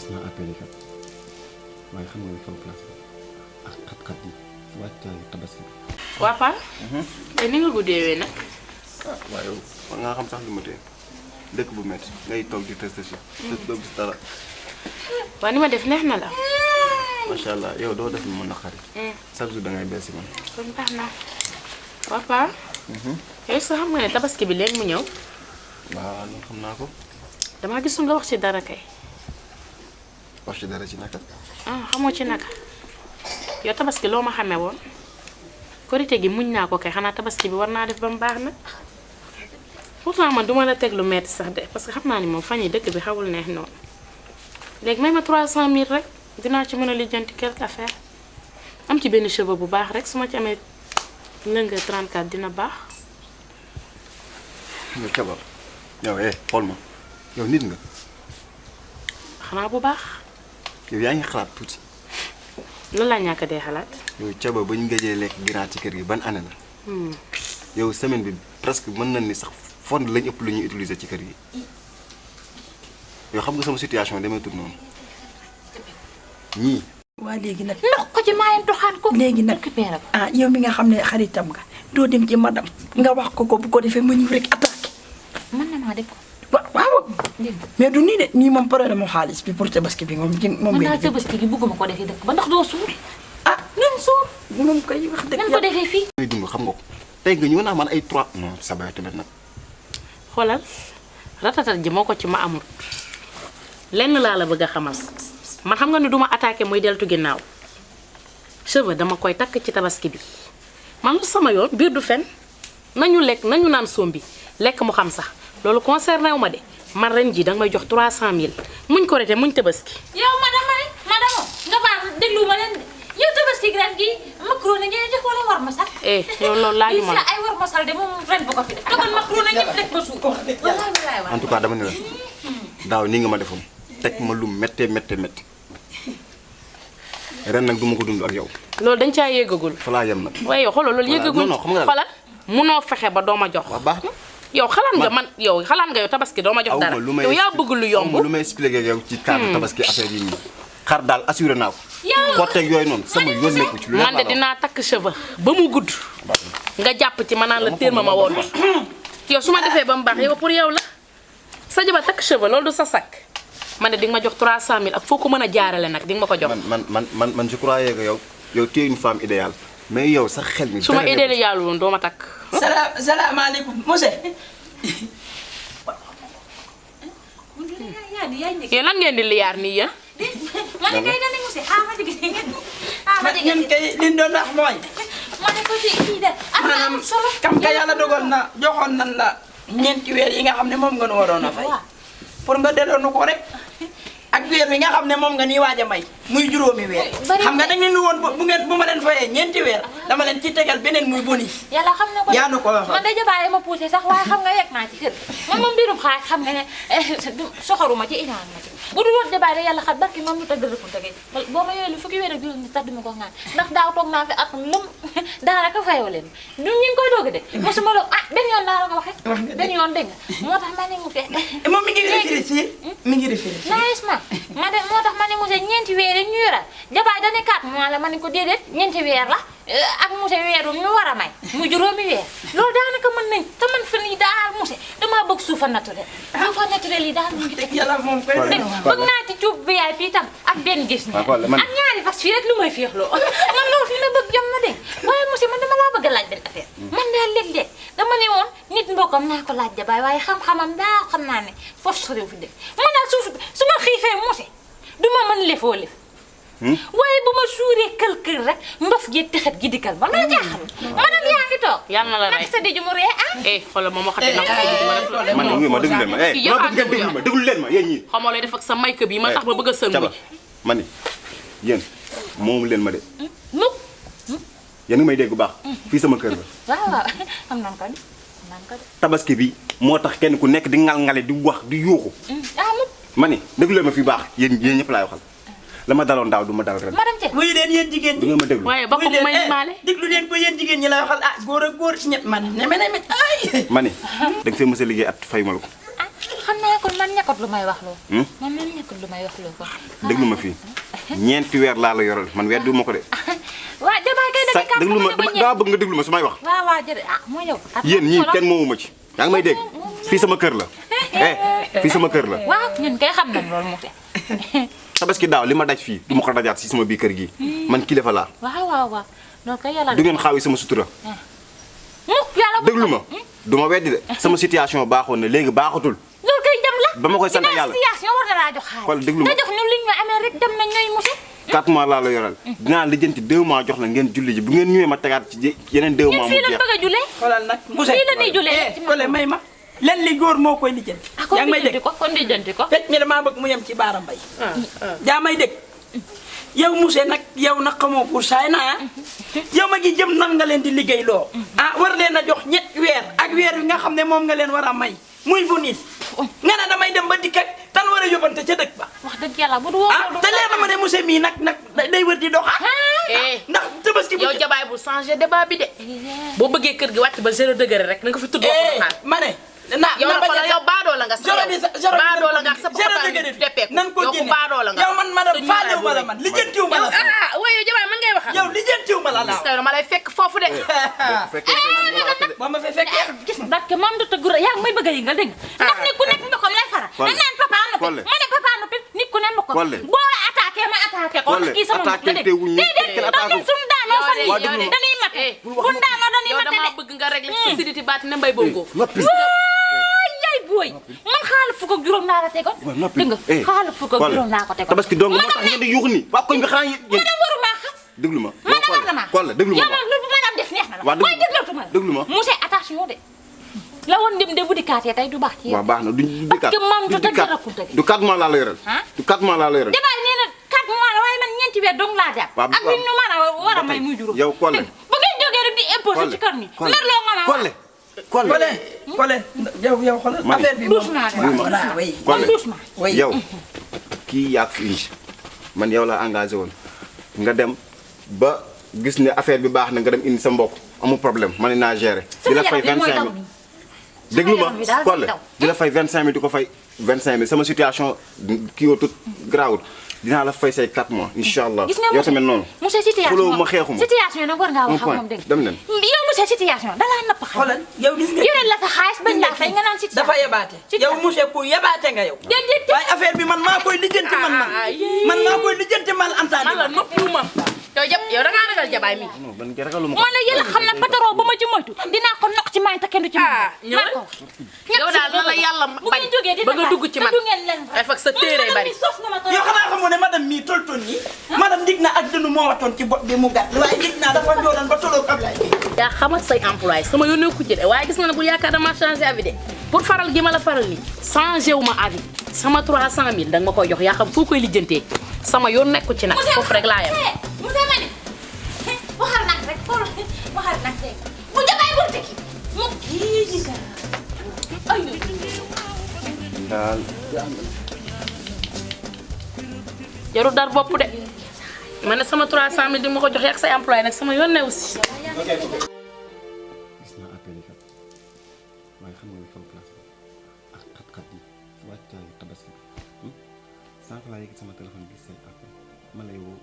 gis naa appel yi kat waaye xam nga ne kaw place bi ak xat-xat yi wàccaayu tabaski bi. waa Paa. te ni nga guddeewee nag. ah waaye war ngaa xam sax li ma tee dëkk bu métti ngay toog di test si. te doo gis dara. waa ni ma def neex na la. macha allah yow doo def lu ma naqari. chaque jour da ngay bees si man. kon baax na waa Paa. yow sax xam nga ne tabaski bi léegi mu ñëw. waaw loolu xam naa ko. damaa gisul nga wax ci dara kay. wax ci dara ci naka. ah xamoo ci naka yow tabaski loo ma xamee woon korite gi muñ naa ko kay xanaa tabaski bi war naa def ba mu baax nag pourtant man duma la teg lu metti sax de parce que xam naa ni moom fan yi dëkk bi xawul neex noonu léegi may ma 300 000 rek dinaa ci mën a lijjanti quelque affaire am ci benn cheveux bu baax rek su ma ci amee lënga 34 dina baax. yow Thiaba yow xool ma yow nit nga. xanaa bu baax. yow yaa ngi xalaat tuuti. loolu laa ñàkk dee xalaat. yow Thiaba ba ñu gëjee lekk ginaar ci kër gi ban année la. yow semaine bi presque mën nañ ni sax fond lañ ëpp lu ñuy utiliser ci kër gi. yow xam nga sama situation demeetul noonu ñii. waa léegi nag. ndox ko ci maayen doxaan ko. léegi nag ah yow mi nga xam ne xaritam nga doo dem ci madam nga wax ko bu ko defee mu ñëw rek attaqué. mën na maa def ko. waaw mais du nii de nii moom problème mu xaalis bi pour tabaski bi moom moom. mën naa tabaski gi bugguma ko defee dëkk ba ndax doo suur. ah ñun suur moom koy wax dëgg nan ko defee fii. may dund xam nga ko tey nga ñëw naa man ay 3 non sa baay tamit nag. xoolal ratatat ji moo ko ci ma amul lenn laa la bëgg a xamal man xam nga ne duma attaqué muy deltu ginnaaw cheveux dama koy takk ci tabaski bi man lu sama yoon biir du fen nañu lekk nañu naan sombi lekk mu xam sax loolu concerné wu ma de man ren ji danga may jox 300 000 muñ ko rete muñ tabaski. yow madame nga baax déglu ma leen yow tabaski gi ren gi macaroni ngeen def wala war ma sax. yow loolu laaju ma ay war ma sal de moom ren bu ko fi def te man macaroni ñëpp def ba suuf. en tout cas dama ne la daaw nii nga ma defoon teg ma lu méttee ren nag du ma ko dund ak yow. loolu dañ caa yéegagul. fa laa yem nag. waaye yow xoolal loolu yéegagul. non xam nga xoolal munoo fexe ba doo ma jox. waaw baax na. yow xalaat nga yow tabaski doo ma jox dara yow yaa bëgg lu yomb. lu may expliqué yow ci cadre tabaski affaire yi nii xar daal assuré naa ko. xotteeg yooyu noonu sama yoon nekku ci lu man de dinaa takk cheveux ba mu gudd. nga jàpp ci ma naan la téel ma woon. yow su ma defee ba mu baax yow pour yow la sa jabar takk cheveux loolu du sa sakk man de di nga ma jox 300 000 ak foo ko mën a jaarale nag di nga ma ko jox. man je croyais que yow tu es une femme idéale mais yow sax xel mi. su ma idéal woon doo ma takk. salaamaaleykum monsieur. yéen lan ngeen di liyaar nii yéen. ma ne kay dana monsieur ma dégg ñun kay liñ doon wax mooy. ma ne ko fii de am na am solo. kam ka yàlla dogal na joxoon nan la ñeenti weer yi nga xam ne moom nga nu waroon a fay. pour nga delloo nu ko rek ak weer bi nga xam ne moom nga nii waaj a may muy juróomi weer. xam nga dañ leen woon bu ma leen fayee ñeenti weer dama leen ci tegal beneen muy bonus. yàlla xam na ko yaa nu ko waxoon man de jabaare ma poussé sax waaye xam nga yegg naa ci kër man moom mbirum xaaj xam nga ne soxoruma ci inaan ma ci bu dul woon jabaare yàlla xam barki moom ñu tëgg rëppul tëgg boo ma yooyu fukki weer ak juróom ni tax duma ko ngaan ndax daaw toog naa fi ak lum daanaka fayoo leen ñu ngi koy doog de mosuma doog benn yoon laa la ko waxee benn yoon dégg nga moo tax ma ne mu fee moom mi ngi réfléchir mi ngi réfléchir ma de moo tax ma ne monsieur ñeenti weer yi ñu yoral jabaay dane 4 mois la ma ne ko déedéet ñeenti weer la ak monsieur weeru ñu war a may mu juróomi weer loolu daanaka mën nañ te man fan yi daal monsieur damaa bëgg suufa naturel yi daal mu ngi teg yàlla moom koy bëgg naa ci cuub VIP itam ak benn gis ni ak ñaari fas fii rek lu may féexloo man loolu fi la bëgg jam na dégg waaye monsieur man dama laa bëgg a laaj benn affaire man daal léeg-léeg dama ne woon nit mbokkam naa ko laaj jabaay waaye xam-xamam daa xam naa ne foofu soriw fi def man daal su ma xiifee monsieur du ma mën lefoo lef waaye bu ma suuree kër rek ndof gi texet gi dikkal ma la jaaxal madame yaa ngi toog yàlla na la rey sa diju mu ree xoolal moom waxati na ko man déglu leen ma yéen ñii xamoo lay def ak sa make bi ma tax ba bëgg a sëlmu ma ni yéen moomu leen ma de mukk yéen ngi may dégg bu baax fii sama kër la waaw am nan ko de tabaski bi moo tax kenn ku nekk di ngal-ngale di wax di yuuxu mukk ma ni déglu leen ma fii baax yéen ñëpp laay waxal la ma daloon daaw du ma dal ren. madame Thiel wuyu leen yéen jigéen ñi. du nga ma déglu waaye ba ko may maale. déglu leen ko yéen jigéen ñi la waxal ah góor ak góor ci ñett man ñeme na ay. ma ni da nga fee mës a liggéey at fay ma la ko. xam naa kon man nekkut lu may wax loo. man loolu nekkut lu may wax loo ko. déglu ma fii ñeenti weer laa la yoral man weddu ma ko de. waa jabaay kay da nga déglu ma dama bëgg nga déglu ma su may wax. waaw jërëjëf ah mooy yow. yéen ñii kenn moomu ma ci. yaa ngi may dégg fii sama kër la. fii sama kër la. waaw ñun kay xam nañ loolu mu fi. tabaski daaw li ma daj fii du ma ko dajaat si sama biir kër gi. man kilifa laa. waaw loolu kay yàlla. du ngeen xaawi sama sutura. yàlla déglu ma du ma weddi de sama situation baaxoon na léegi baaxatul. loolu kay dem la. ba ma koy sant yàlla situation war na laa jox xaalis. xool déglu ma nga jox ñu li ñu amee rek dem nañ ñooy musi. 4 mois laa la yoral. dinaa lijjanti 2 mois jox la ngeen julli ji bu ngeen ñëwee ma tegaat ci yeneen 2 mois mu fii la jeex. bëgg a julee. xoolal nag Moussa fii la ñuy julee. Kole may ma len li góor moo koy lijjanti. yaa ngi may dégg kon lijjanti ko. fekk mi damaa bëgg mu yem ci baara mbay. yaa may dégg yow Moussa nag yow nag xamoo pour saay naa yow ma gi jëm nan nga leen di liggéey loo. war leen a jox ñetti weer ak weer wi nga xam ne moom nga leen war a may muy bu nit nga ne damay dem ba dikk ak tan war a yóbbante ca dëkk ba. wax dëgg yàlla bu du woo. te leer na ma ne Moussa mii nag day wër di doxaat. ndax tabaski bu yow jabaay bu changé débat bi de boo bëggee kër gi wàcc ba 0 degré rek na nga fi tudd waxu xaar. ma ne. yow la xoolal yow baadoo la nga sa baadoo la nga sa portable bi deppeeku nan ko yow ku baadoo la nga. yow man madame faalewu ma la man lijjantiwu ma la. waaye yow jabaay man ngay waxal. yow lijjantiwu ma la laaw. gis nga ma lay fekk foofu de. ba ma fay fekkee. gis nga ndax moom du tëgg yaa ngi may bëgg a yëngal dégg nga. ndax nit ku nekk mbokkam lay fara. dañ naan papa noppi ma ne papa noppi nit ku ne mbokkam. boo la attaqué ma attaqué ko. kii sama mbokk la dégg déedéet ndax ñun suñu daanoo fan yii dañuy mat buñ daanoo dañuy yow mat dama bëgg nga régler sa siditi baat ne mbay bongo. yaay booy man xaalis fukk ak juróom naa la tegoon. dégg nga xaalis fukk ak juróom naa ko tegoon. tabaski dong moo tax ngeen di yuux ni waa koñ bi xanaa yéen. madame waruma xas. déglu ma madame déglu ma yow man lu madame def neex na la. waaw waaye déglu ma déglu ma monsieur attention de. la woon dem de bu dikkaatee tey du baax ci yow. waaw baax na du dikkaat parce que moom du dëgg rakunta gi. du 4 mois laa la yoral. du 4 mois laa la yoral. jabaay nee na 4 mois la waaye man ñeenti weer dong laa jàpp. ak li ñu mën a war a may muy juróom. yow Kole bu ngeen jógee rek di imposé ci kër mi. merloo nga ma Kole Kole yow xoolal affaire bi moom. Kole doucement. yow kii yaa fi indi man yow laa engagé woon nga dem ba gis ne affaire bi baax na nga dem indi sa mbokk amul problème man naa gérer. di la fay 25000 déglu ma Kole di la fay 25000 di ko fay 25000 sama situation kii woo tout grawul dinaa la fay say 4 mois incha allah. gis nga yow tamit noonu. monsieur situation xuloo ma xeexuma situation nag war ngaa wax ak moom dégg dem leen. yow monsieur situation da laa napp xam. xoolal yow gis nga. yore la sa xaalis bañ laa fay nga naan situation. dafa yebaate. yow monsieur ku yebaate nga yow. déedéet waaye affaire bi man maa koy lijjanti man maa koy lijjanti man antaani. man la noppiwuma yow da ngaa ragal jabaay mi. non man ragaluma man la yàlla xam na patron ba ma ci moytu dinaa ko noq ci may te kenn du ci mën. ñëwal yow daal na la yàlla bañ ba nga dugg ci man ay fak sa téere bari. yow xanaa xamoo ne madame mii toltoon nii madame dig na ak dënnu moo watoon ci bopp bi mu gàtt waaye dig naa dafa njooloon ba tolloog Ablaye bi. yaa xamal say employé sama yónnee ku ci de waaye gis nga ne bu yaakaar dama changé avis de pour faral gi ma la faral nii changé wu ma avis sama 300000 danga ma koy jox yaa xam foo koy lijjantee sama yoon nekku ci nag foofu rek laa yem. monsieur Mane waxal nag rek waxal nag rek bu jabaay bu tekki mu kii ay daal jarul dar bopp de ma ne sama 300000 di ma ko jox yak say employé nag sama yoon ne aussi. gis naa appel yi kat waaye xam nga ni fan place ak xat-xat yi wàccaayu tabaski bi sànq laa yëg sama téléphone gis say appel ma lay woo